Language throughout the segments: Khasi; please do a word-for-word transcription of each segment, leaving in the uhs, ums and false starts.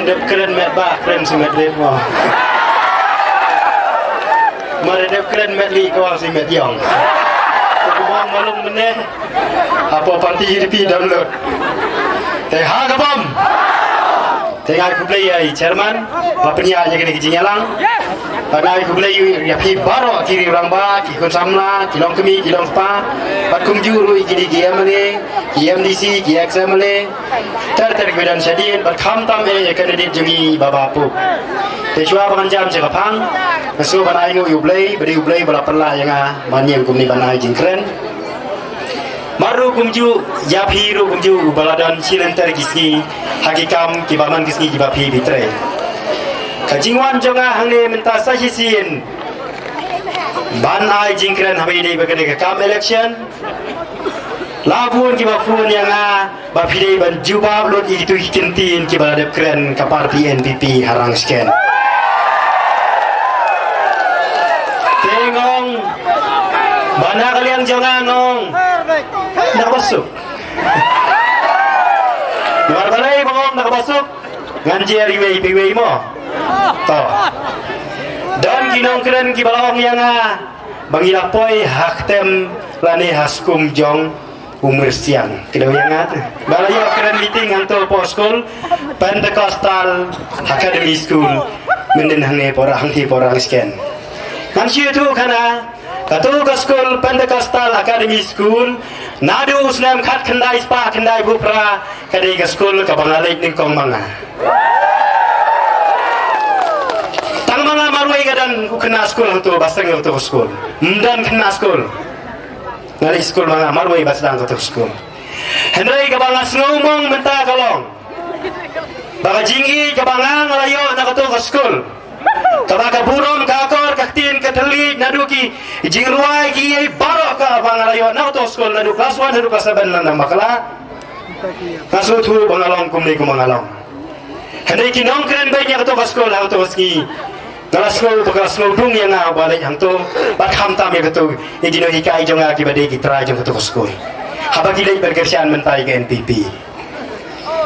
Dep kren met ba kren si met rit mo. Mar dep kren met li ko si met yong. Ko bong malung mene. Apo parti U D P download. Te ha ka bom. Te ngai khublei ïa i chairman ba pynïaid ïa kane ka jingïalang. Ba ngai khublei ïa phi baroh ki riew rangbah, ki khun samla, ki longkmie, ki longkpa. Bad kumjuh ruh ïa kine ki M L A, ki M D C, ki ex M L A. Ter ter ki ba don shadien bad khamtam eh ïa candidate jong ngi Bah Bah Pup. Te shuwa ba ngan jam sha ka phang, nga sngewbha ban ai nguh ïa U Blei, ba dei U Blei ba la pynlah ïa nga ban ïeng kumne ban ai jingkren. Mar ruh kumjuh ïa phi ruh kumjuh uba la don shi lynter ki sngi ha ki kam kiba man ki sngi kiba phi bi trei. Ka jingwan jong nga hangne mynta sa shisien ban ai jingkren haba ïadei bad kane ka kam election. La bun kiba phone ïa nga ba phi dei ban jubab lut ïa kitu ki kyntien kiba la dep kren ka parti N P P ha Rangshken. Te nga ong ba na ka liang jong nga nga ong na ka ba suk. Namar balei ba nga ong na ka ba suk? Ngan jer iwei pa iwei mo. To. Don ki nongkren kiba la ong ïa nga ba ngi la poi ha ktem lane ha skum jong u Myrsiang. Ki dei ïa nga te ba la ïoh kren meeting hangto hapoh skul Pentecostal Academy School. Mynnin hangne por hangti por Rangshken. Ngan shu ïathuh khana, kato ka skul Pentecostal Academy School naduh u snem khatkhyndai spah khyndai phew phra ka dei ka skul kaba nga leit nyngkong ma nga. Tang ma nga marwei ka don u khynnah skul hangto ba seng ïa kato ka skul. Ym don khynnah skul. Nga leit skul ma nga marwei ba sdang kato ka skul. Hynrei kaba nga sngew mong mynta ka long ba ka jingïeit kaba nga nga la ïoh na kato ka skul, kaba ka burom ka akor ka ktien ka thylliej naduh ki jingrwai ki ïeit baroh kaba nga la ïoh na kato ka skul naduh klas one haduh klas seven na nang bakla. Nga sngewthuh ba nga long kumne kumba nga long. Hynrei ki nongkren beiñ ïa kato ka skul ha kato ka sngi. Nga la sngew ba ka la sngewdung ïa nga ba leit hangto bad khamtam ïa kato ïa ki nonghikai jong nga kiba dei ki trai jong kato ka skul. Haba ki leit ban kyrshan mynta ïa ka N P P.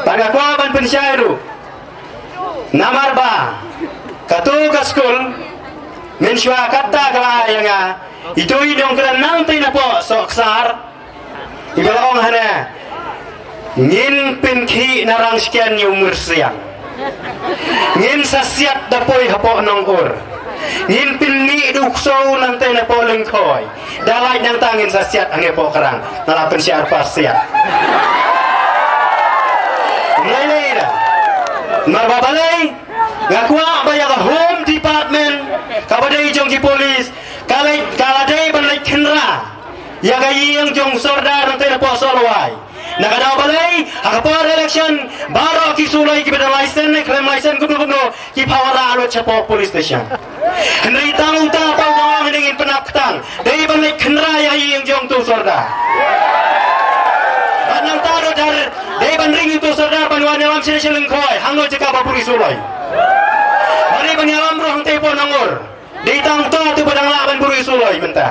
Bad nga kwah ban pynshai ruh. Namar ba kato ka skul mynshuwa kata ka la ïa nga ito i nongkren nangtei napoh Sohksar. Iba la ong hane, ngin pynkhih na Rangshken ïa u Myrsiang. Ngin sa siat da poi hapoh Nongur. Ngin pynmih da u ksew nangtei napoh Lyngkhoi. Da lait nangta ngin sa siat hangne hapoh Krang. Nga la pynshai arpa siat. Mlei lei da. Mar ba balei, nga kwah ba ïa ka Home Department kaba dei jong ki police ka leit ka la dei ban leit khynra ïa ka ïing jong u Sordar nangtei napoh Sohlwai. Na ka daw balei, ha ka por election baroh ki suloi kiba don license ne khlem license kumno kumno ki pawara lut shapoh police station. Hynrei tang uta pawara hynrei ngin pynap ktang dei ban leit khynra ïa ka ïing jong uto u Sordar. Bad nangta ruh dar dei ban ring uto u Sordar ban wan ïalam sha Lyngkhoi hangno jaka ba buh ïa u suloi. Bad dei ban ïalam ruh hangtei hapoh Nongur. Dei tang uta uto ba dang lah ban buh ïa u suloi mynta.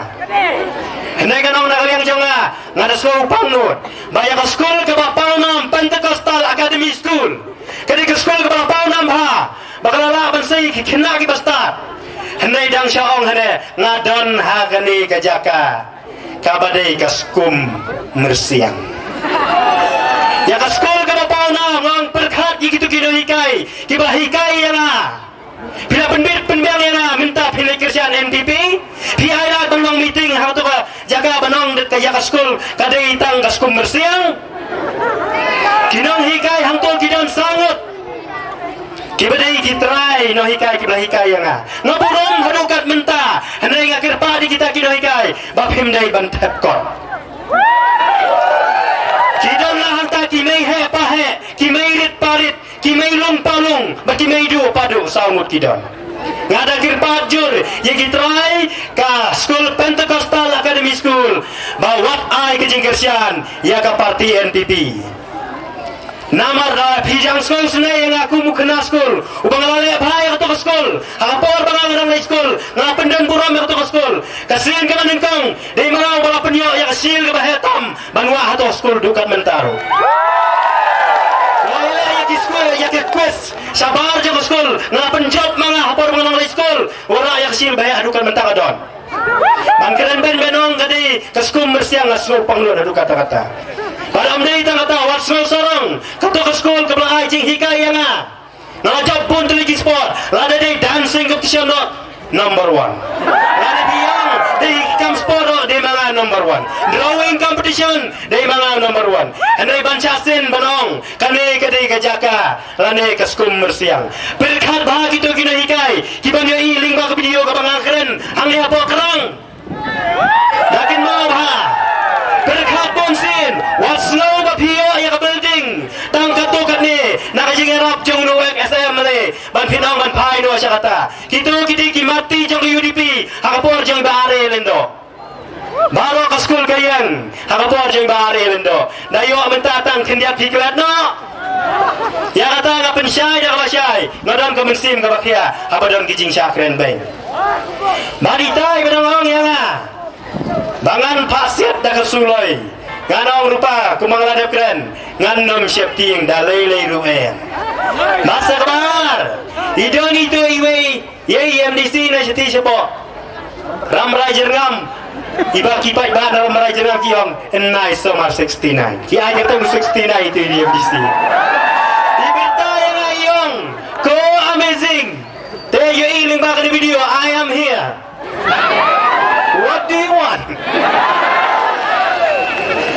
Hynrei nga ong na ka liang jong nga, nga da sngew pang nud ba ïa ka skul kaba paw nam Pentecostal Academy School ka dei ka skul kaba paw nam bha ba ka la lah ban sei ki khynnah kiba stad. Hynrei dang sha ong hane nga don ha kane ka jaka kaba dei ka skum Myrsiang. Ïa ka skul kaba paw nam nga ong pyrkhat ïa kito ki nonghikai kiba hikai ïa nga. Phi la pynbit pynbiang ïa nga mynta phi leit kyrshan N P P. Phi ai lad ban long meeting ha kato ka jaka ban ong ïa ka skul ka dei tang ka skum Myrsiang. Ki nonghikai hangto ki don saw ngut kiba dei ki trai nonghikai kiba la hikai ïa nga. Nga burom haduh kat mynta hynrei nga kyrpad ïa kita ki nonghikai ba phim dei ban thep kot. Ki don la hangta ki mei heh pa heh, ki mei rit pa rit, ki mei lung pa lung bad ki mei duh pa duh saw ngut ki don. Nga da kyrpad jur ïa ki trai ka skul Pentecostal Academy School ba wat ai ka jingkyrshan ïa ka parti N P P. Namar da phi jang skul sne ïa nga kum u khynnah skul uba nga la leh bha ïa kato ka skul. Ha ka por ba nga la dang leit skul nga la pyndon burom ïa kato ka skul. Ka sien kaba nyngkong dei mano ba la pynïoh ïa ka shield kaba heh tam ban wah hato skul duh kat mynta ruh. Nga la leh ïa ki skul Ïa ka quiz shabar jong ka skul, nga pynjop ma nga ha por ba nga nang leit skul. Wat rah ïa ka shield ba heh haduh kan mynta ka don. Ban kren beiñ beiñ ong ka dei ka skum myrsiang, nga sngew pangnud haduh katta katta. Bad ym dei tang kata, wat sngew sarong, kato ka skul kaba la ai jinghikai ïa nga. Nga la jop bun tylli ki sport, lada dei dancing competition noh, number one. Lada dei ïong, dei kam sport noh, dei ma nga number one. Drawing competition, dei ma nga number one. Hynrei ban shah sien ban ong kane ka dei ka jaka lane ka skum myrsiang. Pyrkhat bha kito ki nonghikai kiban ïohi lyngba ka video kaba nga kren hangne hapoh krang. Da kynmaw bha. Pyrkhat bun sien, wat sngew ba phi ïoh ïa ka building tang katto katne na ka jingïarap jong u Noek S M lei, ban pynong ban phai noh sha kata. Kito ki dei ki mati jong ka U D P ha ka por jong i Bah Are Lyngdoh. Baroh ka skul ka ïeng ha ka por jong i Bah Are Lyngdoh. Da ïoh mynta tang khyndiat phi klet noh. Ïa kata nga pynshai da kaba shai, nga don ka mynsiem kaba khia haba don ki jingshah kren beiñ. Bad itai ba dang ong ïa nga ba ngan phah siat da ka suloi, ngan ong ruh ba kumba nga la dep kren, ngan nym sheptieng da lei lei ruh em. Bad sa kaba ar, i don ito iwei, ïa i M D C na shati shapoh Rambrai Jyrngam. I ba ki paidbah na Rambrai Jyrngam ki ong, "Nai Somar sixty-nine." Ki ai kyrteng sixty-nine ito i M D C. I byrta ïa nga i ong, "Ko amazing." Te ïohi lyngba kane video, "I am here. What do you want?"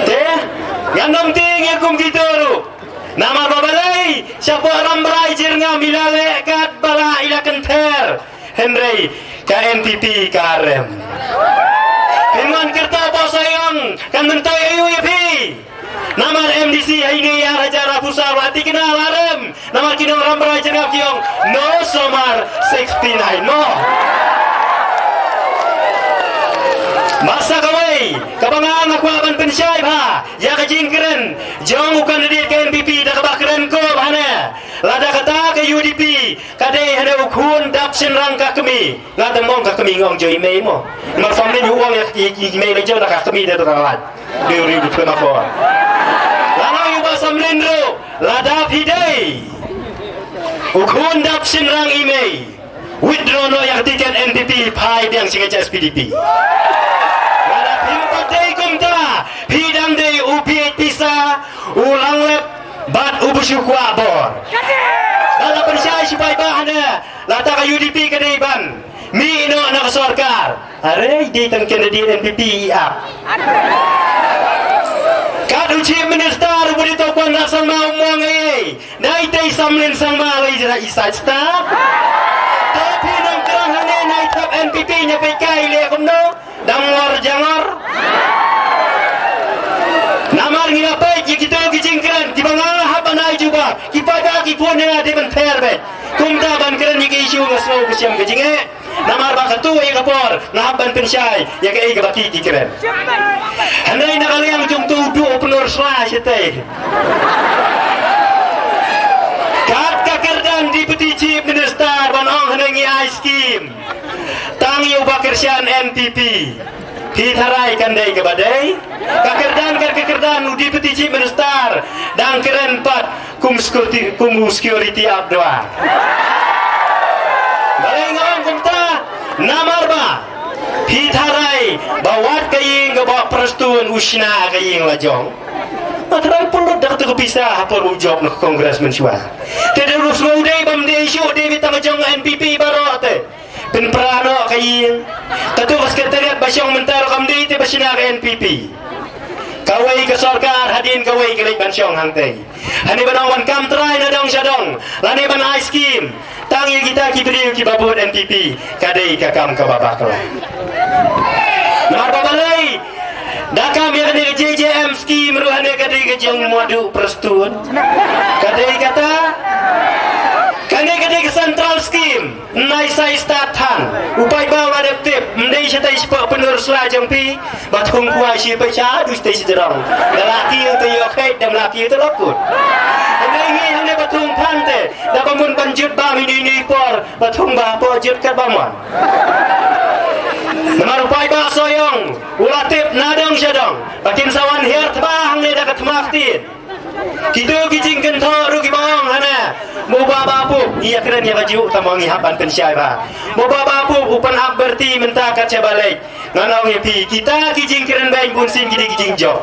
Te ngan nym tieng ïa kum kito ruh. Namar ba balei shapoh Rambrai Jyrngam i la leh katba lah i la kynther. Hynrei ka N P P ka rem. Phin wan kyrta poh Sohiong, kan myntoi aïu ïa phi? Namar M D C ha ine i ar hajar arphew saw la thikna la rem. Namar ki nong Rambrai Jyrngam ki ong, "No Somar sixty-nine mo." Bad sa kawei kaba nga nga kwah ban pynshai bha ïa ka jingkren jong u candidate ka N P P da kaba kren ko bha ne. Lada kata ka U D P ka dei hane u khun dap shynrang ka kmie. Nga te mong ka kmie, nga ong jong i mei mo. Mar family u ong ïa i mei la jong da ka kmie da ka lad. Dei u ri u phe ma ko. Lano ïa u Bah Samlin ruh, lada phi dei u khun dap shynrang i mei, withdraw noh ïa ka tiket N P P, phai biang sha ka S P D P. Lada phim pat dei kumta, phi dang dei u P H Pisa, u Langlep bad u Bushu Kwah Bor. Lada pynshai shipai ba hane, lada ka U D P ka dei ban mih noh na ka sorkar. Are dei tang candidate N P P i ap. Kat u Chief Minister u Bah Dr. Conrad Sangma u mong ei ei. Nai tei Samlin Sangma lei jra i side star. To phi nongkrong hangne nai thap N P P nya pei kai le kumno. Dang ngor jangor. Namar ngi la peit ïa kito ki jingkren kiba nga hap ban ai jubab. Ki paidbah ki phone ïa nga dei ban pher beit. Kumta ban kren ïa ki issue nga sngew ka shem ka jingeh. Namar ba kato ïa ka por nga hap ban pynshai ïa kaei kaba ki ki kren. Hynrei na ka liang jong to u duh u pynur sla shatei. Kat ka kyrdan Deputy Chief Minister ban ong hynrei ngi ai skim. Tang ïa u Bah Kyrshan N P P. Phi tharai kan dei kaba dei? Ka kyrdan, ka kyrdan u Deputy Chief Minister dang kren pat kum security, kum u security ap dua. Balei nga ong kumta? Namar ba phi tharai ba wat ka ïing kaba Prestone u shna ka ïing la jong. Nga tharai pynlut da kato ka pisa ha por u jop na ka Congress mynshuwa. Te da ruh sngewdei bym dei shuh, dei beit tang jong N P P baroh te. Pynpra noh ka ïing. Kato ka sekretariat ba shong mynta ruh kam dei te ba shna ka N P P. Kawei ka sorkar hadien kawei ka leit ban shong hangtei. Hane ban ong ban kam trai na dong sha dong. Lane ban ai skim. Tang ïa kita ki briew kiba vote N P P. Ka dei ka kam kaba bakla. Namar ba balei? Da kam ïa kane ka J J M scheme ruh hane ka dei ka jong Madu Prestone. Ka dei kata. Kane ka dei ka central scheme. Nai sai start than. U paidbah u la dep tip. Ym dei shatei shapoh pynur sla jong phi. Ba thung kwai shi peit sha du shatei shi jrong. Da la kiew te ïoh kheit, da la kiew te la kut. Hynrei ngi hangne ba thung than te. Da ba mun ban jut bam ine ine i por. Ba thung ba hapoh jut kat ba mon. Namar u paidbah Sohiong u la tip na dong sha dong ba kin sa wan hiar thma hangne da ka thma ktien. Kito ki jingkynthoh ruh kiba ong hane Mo ba ba pup ngi ïa kren ïa ka juh tang ba ngi hap ban pynshai ba. Mo ba ba pup u Pynap Byrti mynta kat shaba leit. Ngan ong ïa phi kita ki jingkren beiñ bun sien ki dei ki jingjop.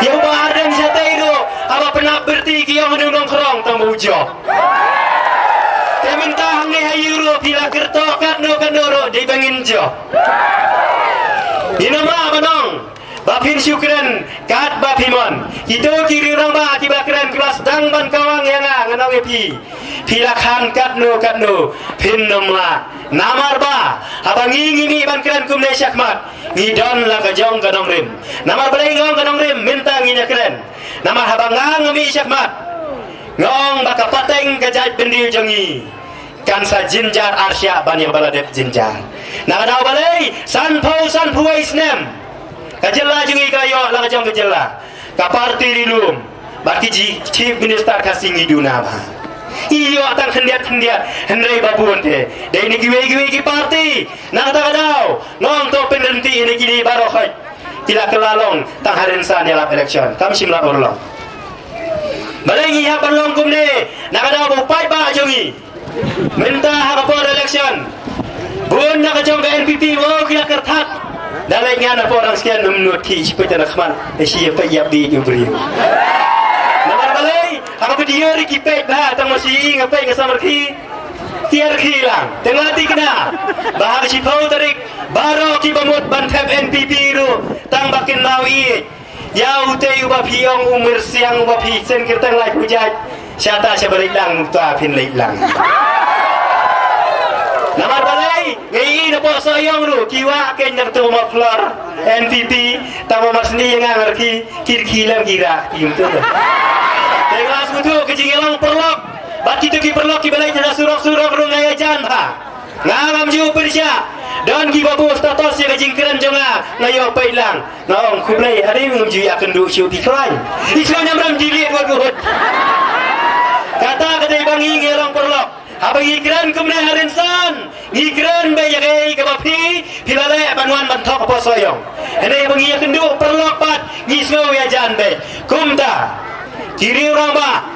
Ïa u Bah Ardent shatei ruh haba Pynap Byrti ki ong u nongkrong tang ba u jop. Te mynta hangne ha Europe phi la kyrtong katno katno ruh dei ba ngin jop. Ngin ym lah ban ong ba phin shu kren kat ba phi mon. Kito ki riew rangbah kiba kren ki la sdang ban kawang ïa nga, ngan ong ïa phi. Phi la khan katno katno phin ym lah. Namar ba haba ngi ngi mih ban kren kumne shakhmat ngi don la ka jong ka nongrim. Namar balei nga ong ka nongrim mynta ngin ïa kren? Namar haba nga nga mih shakhmat nga ong ba ka pateng ka jaitbynriew jong ngi kan sa jynjar arshah ban ïa ba la dep jynjar. Na ka daw balei? Sanphew sanphew wei snem ka jylla jong ngi ka ïoh la ka jong ka jylla ka party ri lum bad ki ji chief minister ka sngi duna ba ïoh tang khyndiat khyndiat hynrei ba bun te dei ne kiwei kiwei ki party. Na kata ka daw nga ong to pynrynti ne kini baroh hoi ki la kylla long tang ha ri san ïalap election kam shym la urlong. Balei ngi hap ban long kumne? Na ka daw ba u paidbah jong ngi mynta ha ka por election bun na ka jong ka N P P wow ki la kyrthat. Da leit ngan na por rang sken num nut ki shi peit na khmat da shi peit ïap bi u briew. Namar balei ha ka video ri ki peit ba tang ma shi nga peit nga samar ki. Tiar ki lang tengah tikna ba ha ka shiphew tarik baroh ki ba mut ban thep N P P ruh tang ba kin nau i. Ïa utei uba phi ong u Myrsiang uba phi seng kyrteng lai pujat. Shata shaba leit lang uta phin leit lang. Namar balei ngi i na pok sa ong ruh ki wa ken dang tu ma flor N P P. Tama masni ïa nga ngar ki kir ki lam ki ra ki um tu. Te nga smutu ke jing ïa long perlok. Bat kitu ki perlok ki balei na surok surok ruh ngai ajan ba. Nga ngam ju pyrshah. Don ki babu status ïa ka jingkren jong nga nga ïoh peit lang. Nga ong khublei ade ngam ju ïa kynduh shu pi khlaiñ. Islam nyam ram jili wat gut. Kata ka dei ba ngi ngi long perlok. Haba ngi kren kumne ha ri san ngi kren ba ïa ka ïa ka ba phi phi la leh ban wan ban thok ha posoyong. Hynrei haba ngi ïa kynduh perlok pat ngi sngew ïa jan ba kumta ki riew rangbah.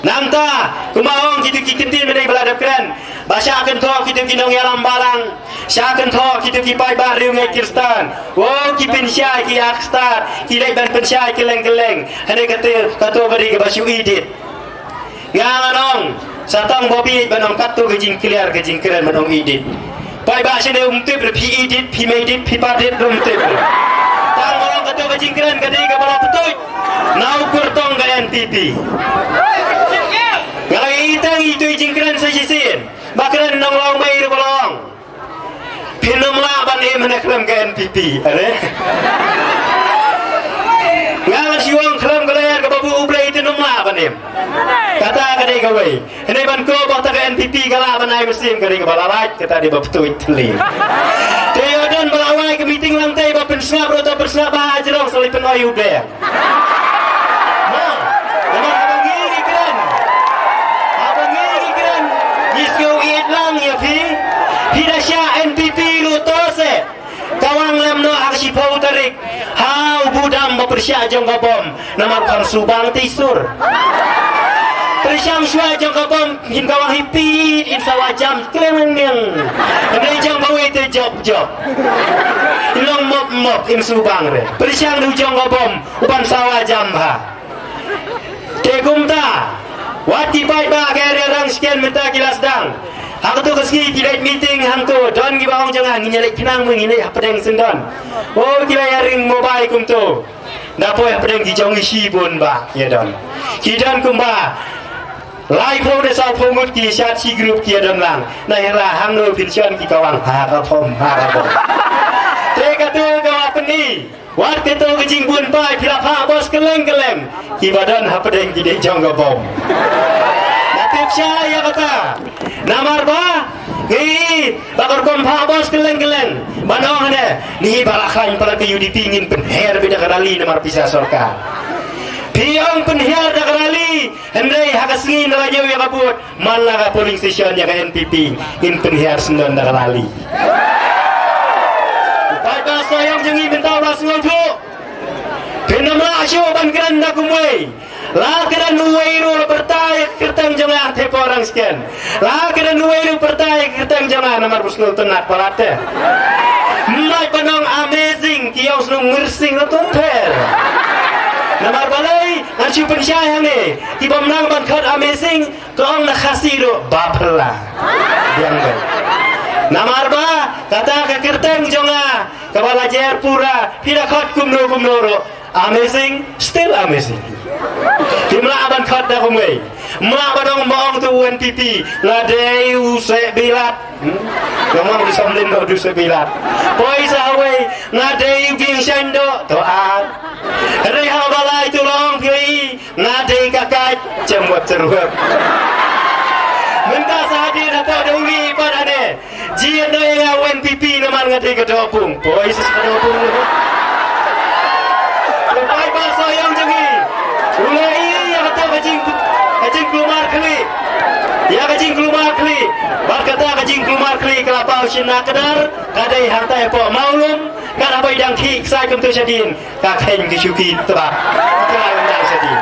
Nangta kumba ong kitu ki ktien mynne ba la dep kren ba sha kynthoh kitu ki nongïalam balang, sha kynthoh kitu ki paidbah riewngeit Khristan. Wow ki pynshai ki ak stad ki leit ban pynshai kylleng kylleng. Hynrei katu katu ka dei kaba shu edit. Nga ngan ong sa tang ba bit ban ong katu ka jingkliar ka jingkren ban ong edit. Paidbah shane um tip re phi edit phi medit phi padit um tip re. Tang ba long katu ka jingkren ka dei kaba la pyntuid. Na u kyrtong ka N P P. Nga la ïa itang itu i jingkren sa shisien ba kren nong long mei ruh ba long. Phin ym lah ban im hane khlem ka N P P. Are. Nga la shu ong khlem ka lyer ka babu u Blei phin ym lah ban im. Kata ka dei kawei. Hynrei ban ko ba ta ka N P P ka lah ban ai mynsiem ka dei kaba la lait kata dei ba pyntuid thli. Te ïa don ba la wai ka meeting lang te ba pynsngap ruh ta pynsngap ba ha jrong sa leit pynoi u deng. Ha, namar haba ngi ngi kren. Haba ngi ngi kren. Ngi sngewbha lang ïa phi. Phi da shah N P P ruh to se. Kawang lem noh ha ka shiphew tarik. Ha u budam ba pyrshah jong ka bom. Namar kham subang te sur. Pyrshang shuwa jong ka bom hin kawang hi pit in sawa jam kleng leng. Hynrei jong kawei te jop jop. In long mop mop in subang re. Pyrshang du jong ka bom u ban sawa jam ha. Te kumta wat ki paidbah ka area Rangshken mynta ki la sdang. Ha kato ka sngi ki leit meeting hangto don ki ba ong jong nga ngin ïa leit khnang mo ngin leit hapdeng syndon. Oh ki la ïa ring mobile kumto. Da poi hapdeng ki jong i shibun ba ïa don. Ki don kumba laiphew ne sawphew ngut ki shat shi group ki ïa don lang. Na ïa la hangno pynshon ki kawang ha ka phom ha ka phom. Te kato ka wa pyni. Wat kato ka jingbun pai phi la phah bos kylleng kylleng. Ki ba don hapdeng ki dei jong ka bom. Na tip sha ïa kata. Namar ba ngi ba kor kom phah bos kylleng kylleng. Ba nong hane ni ba la khlaiñ palat ka U D P ngin pynher bit da ka rally namar pisa sorkar. Phi ong pynher da ka rally. Hynrei ha ka sngi na la ñiew ïa ka vote man la ka polling station ïa ka N P P ngin pynhiar sngewdon da ka rally. Paidbah Sohiong jong ngi mynta u la sngewthuh. Phin ym lah shuh ban kren da kumwei. La kren uwei ruh la pyrta ïa ka kyrteng jong nga te por rang sken. La kren uwei ruh pyrta ïa ka kyrteng jong nga namar ba sngewtynnat palat te. Mlai ba nong amazing ki ong snu mirsing na tum pher. Namar balei ngan shu pynshai hangne ki bym nang ban khot amazing ka ong na Khasi ruh ba phylla. Biang bai. Namar ba kata ka kyrteng jong nga kaba la jer pura phi da khot kumno kumno ruh. Amazing, still amazing. Kim lah ban khot da kumwei. Mlah ban ong ba ong tu U N P P, nga dei u Seh Bilat. Hmm? Nga ong u Samlin ba u Seh Bilat. Poi sa hawei, nga dei u Ging Shando, to ar. Rei ha balai tu long phi, nga dei ka kai, chem wep cherwep. Mynta sa hadien hapoh da u Ri Ipat ane. Jied noh ïa nga U N P P namar nga dei ka dohpung. Poi sa ka dohpung. Ka pai ba sa ïong jong ngi. U la ïa kata ka jing, ka jingkulmar khlieh. Ïa ka jingkulmar khlieh. Bad kata ka jingkulmar khlieh ka la paw shin na kdar. Ka dei hangta hapoh Mawlum. Ka la bai dang khih ksai kumtu shadien. Ka kheiñ ki shuki tbak. Ka la ïong dang shadien.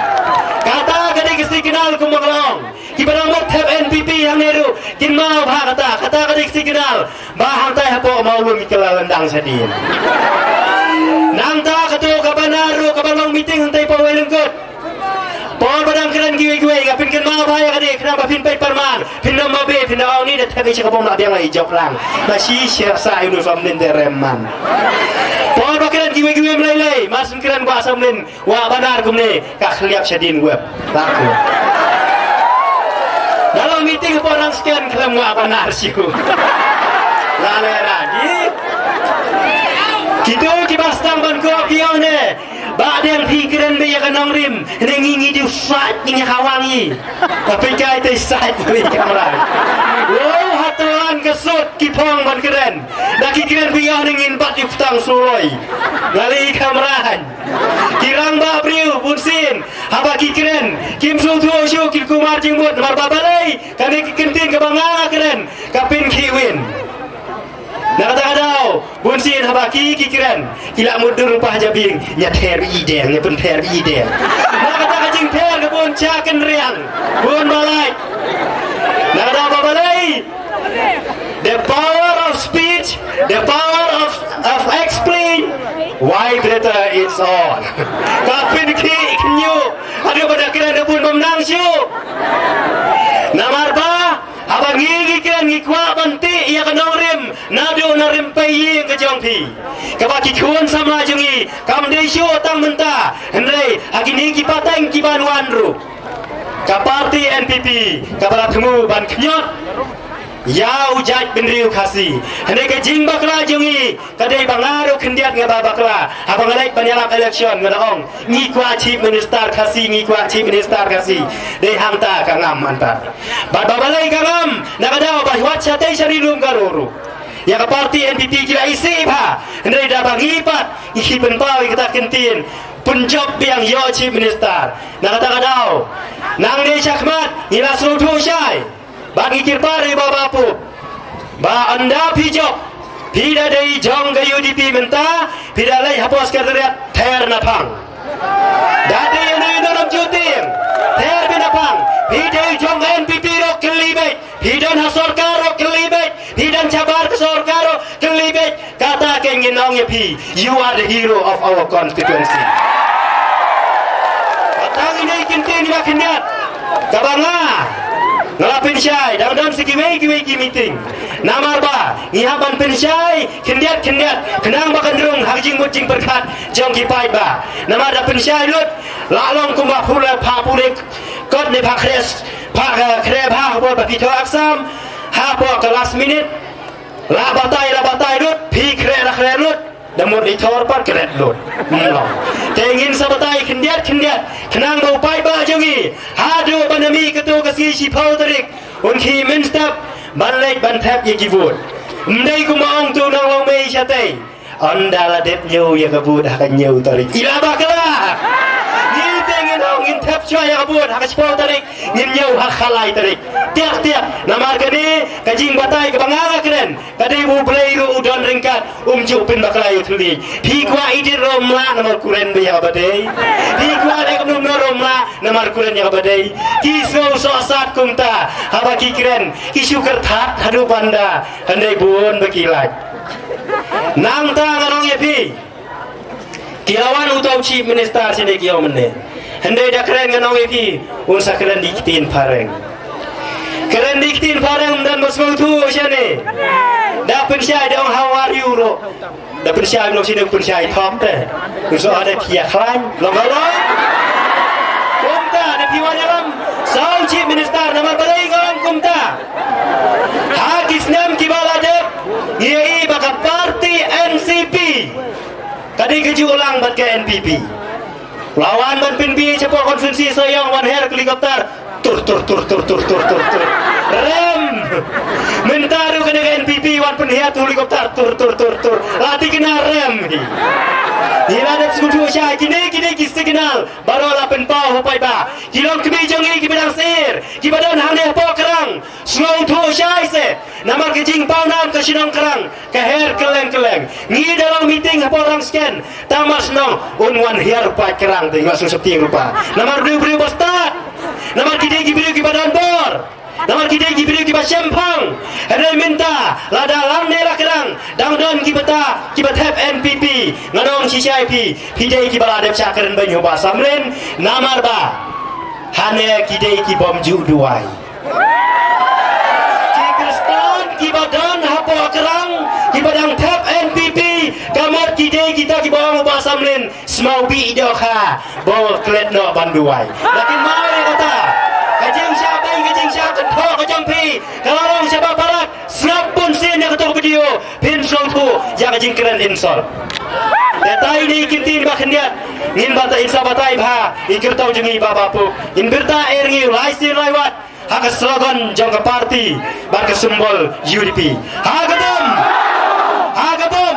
Kata ka dei ka signal kumba ka la ong. Kiba dang mut thep N P P hangne ruh kin mau bha kata, kata ka dei ka signal ba hangtai hapoh Mawlum ki la lyndang shadien. Nangta kato ka banner ruh kaba long meeting hangtai hapoh Wei Lyngkut. Por ba dang kren kiwei kiwei ka phin kynmaw bha ïa kane khnang ba phin peit pyrman, phin ym mabe, phin ong ni da thep ïa ka bom la biang la i jop lang. Na shi sher sa ïa u Samlin te rem man. Por ba kren kiwei kiwei mlei lei, mar syn kren ba Samlin Wah banar kumne ka khliap shadien web. Taku. Dalam meeting pun orang sekian khlem wah banar shu. Laleran. Ih. Kitu ki bastang ban ko ki ong ne. Ba dang phi kren be ïa ka nongrim. Ne ngi ngi diu sait ngi khawang i. Tapi kai te sait ngi kamera. Wow, hatuan ka sut ki phong ban kren. Da ki kren be ïa ne ngin bat ïa u ktang suloi. Lali kamera. Ki rangbah briew bun sien haba ki kren kim sngewthuh shuh ki kulmar jingmut namar ba balei kane ka kyntien kaba nga nga kren ka pynkhih win. Na kata ka daw bun sien haba ki ki kren ki la mutdur rupa ha jabieng, ïa ther ïa deng, ïa pynther ïa deng. Na kata ka jingther ka bun cha kynriang bun balai. Na kata ba balei The power of speech, the power of, of explain, vibrator it's on. Ka pynkhih khynñiuh haduh ba da kren da bun bym nang shuh. Namar ba haba ngi ngi kren ngi kwah ban tih ïa ka nongrim naduh na rympei ïing ka jong phi. Kaba ki khun samla jong ngi kam dei shuh tang mynta, hynrei ha kine ki pateng ki ban wan ruh. Ka parti N P P kaba la thmu ban khñiot ïa u jaitbynriew Khasi. Hynrei ka jingbakla jong ngi ka dei ba nga ruh khyndiat nga ba bakla. Haba nga leit ban ïalap election nga da ong ngi kwah Chief Minister Khasi, ngi kwah Chief Minister Khasi. Dei hangta ka ngam mynta. Bad ba balei ka ngam na ka daw ba wat shatei sha ri lum ka ruh ruh. Ïa ka parti N P P ki la isih bha. Hynrei da ba ngi pat ngi khie pynpaw ïa kata ka kyntien pynjop biang ïa u Chief Minister. Na kata ka daw nangne shakhmat ngi la sngewthuh shai. Ba ngi kyrpad ïa u Bah Bah Pup ba ynda phi jop phi da dei jong ka U D P mynta, phi da leit hapoh Secretariat ther na phang. Da dei ïa u Nongïalam Shooting ther phi na phang. Phi dei jong ka N P P ruh kylli beit. Phi don ha sorkar ruh kylli beit. Phi don shabar ka sorkar ruh kylli beit. Kata ka ngin ong ïa phi, you are the hero of our constituency. Kata ngi dei kyntien ïa khyndiat kaba nga nga la pynshai da don sa kiwei kiwei ki meeting. Namar ba ngi hap ban pynshai khyndiat khyndiat khnang ba kan rung ha ka jingmut jingpyrkhat jong ki paidbah. Namar da pynshai lut la long kumba pule pha pule kot ne pha khres pha khre pha hapor ba phi thoh aksam hapor ka last minute. La batai la batai lut phi khreh la khreh lut. Da mut i thor pat khreh lut. Hmm, no. Te ngin sa batai khyndiat khyndiat khnang ba u paidbah jong ngi haduh ban da mih kato ka sngi shiphew tarik un khie mynstep ban leit ban thep ïa ki vote. Ym dei kumba ong tu nang long mei shatei. Ynda la dep ñiew ïa ka vote ha ka hynñiew tarik i la bakla. Ngi te ngin ong Ngin thep shuwa ïa ka vote ha ka shiphew tarik, ngin ñiew ha ka lai tarik. Tiak tiak, namar kane ka jingbatai kaba nga nga kren, ka dei ba U Blei ruh u don ryngkat, um ju pynbakla ïa u thylliej. Phi kwah edit ruh ym lah namar kuren ba ïa kaba dei. Phi kwah leh kumno kumno ruh ym lah namar kuren ïa kaba dei. Ki sngew sohsat kumta haba ki kren, ki shu kyrthat haduh ban da, hynrei bun ba ki lait. Nangta ngan ong ïa phi. Ki la wan uta u Chief Minister shane ki ong mynne. Hynrei da kren ngan ong ïa phi, un sa kren da ki ktien phareng. Kren da ki ktien phareng ym don ba sngewthuh shane. Da pynshai da ong how are you ruh. Da pynshai, long shane pynshai thok te. Un sa da phi ïa khlaiñ. Long ka long. Kumta da phi wan ïalam. Sa u Chief Minister namar balei nga ong kumta. Ha ki snem kiba la dep, ngi ïohi ba ka party N C P ka dei kajuh lang bad ka N P P. La wan ban pynbeit shapoh constituency Sohiong, wan her helicopter. Tur, tur, tur, tur, tur, tur, tur, tur. Rem. Mynta ruh kane ka N P P wan pynhiar helicopter. Tur, tur, tur, tur. La thikna rem hi. Ngi la dep sngewthuh shai, kine, kine ki signal baroh la pynpaw ha paidbah. Ki longkmie jong ngi kiba dang sir, kiba don hangne hapoh Krang, sngewthuh shai se. Namar ka jingpaw nam ka shnong Krang ka her kylleng kylleng. Ngi da long meeting hapoh Rangshken, tang mar shnong un wan hiar u paid Krang te, nga sngewsih rupa. Namar briew briew ba stad. Namar ki dei ki briew kiba don bor. Namar ki dei ki briew kiba shemphang. Hynrei mynta lada lang ne la Krang dang don kiba ta, kiba thep N P P, nga ong shisha ïa phi, phi dei kiba la dep shah kren beiñ ha u Bah Samlin. Namar ba hane ki dei ki bym ju duwai. Ki Khristan kiba don hapoh Krang, kiba dang thep N P P, ka mut ki dei kita kiba ong u Bah Samlin, smaw bih doh ha, ba klet noh ban duwai. Lakin ma ïa kata, ka jingshah beiñ, ka jingshah kynthoh ka jong phi, ka la long shaba palat, sngap bun sien ïa kato ka video, phin sngewthuh ïa ka jingkren insult. Te tai ine i kyntien ba khyndiat, ngin bata in sa batai bha i kyrtong jong ngi Bah Bah Puk. In byrta er ngi u lai sien lai wat ha ka slogan jong ka party bad ka symbol U D P. Ha ka bom! Ha ka bom!